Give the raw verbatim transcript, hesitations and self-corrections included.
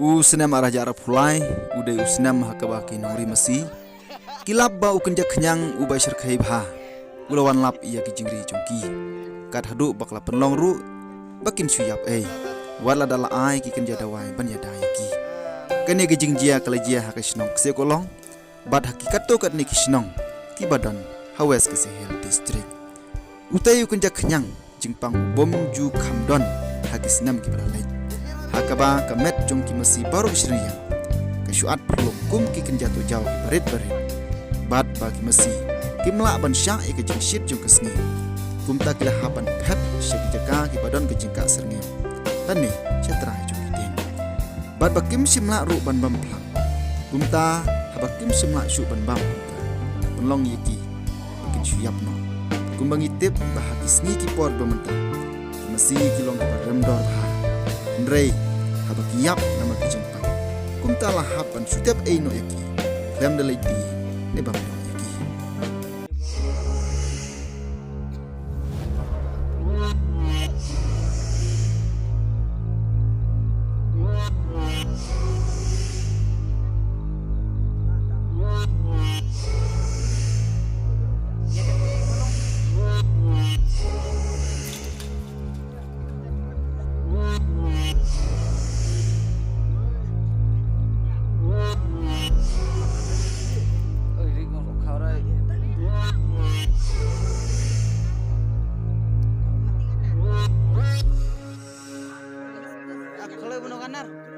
U snem ar hajar arphew lai u dei u snem ha kaba ki nongri masi ki lap ba u kynja khñiang uba shyrkhei bha u la wan lap ïa ki jingri jong ki. Kat haduh ba ka la pynlong ruh ba kin shu ïap ei, wat lada la ai ki kynja dawai ban ïada ïa ki. Kane ka jingjia ka la jia ha ka shnong Ksiawkolong bad ha ki katto katne ki shnong kiba don ha West Khasi Hills District. Utei u kynja khñiang jingpang u bym ju kham don ha ki snem kiba la leit, ha kaba ka met jong ki masi baroh shi rynïeng ka shu at pyrlong kum ki kynja to jaw kiba rit barit, bad ba ki masi kim lah ban shah ïa ka jingshit jong ka sngi. Kumta ki la hap ban phet sha ki jaka kiba don ka jingkah syrngiew lane sha trai jong ki dieng. Bad ba kim shym lah ruh ban bam phlang. Kumta haba kim shym lah shuh ban bam kumta ka pynlong ïa ki ba kin shu ïap noh. Kumba ngi tip ba ha ki sngi ki por ba mynta ki masi ki long kiba rem dor bha. Hynrei haba ki ïap namar ki jingpang, kumta la hap ban shu tep ei noh ïa ki khlem da leit die ne bam noh ïa ki. Ak khlei buno kanar.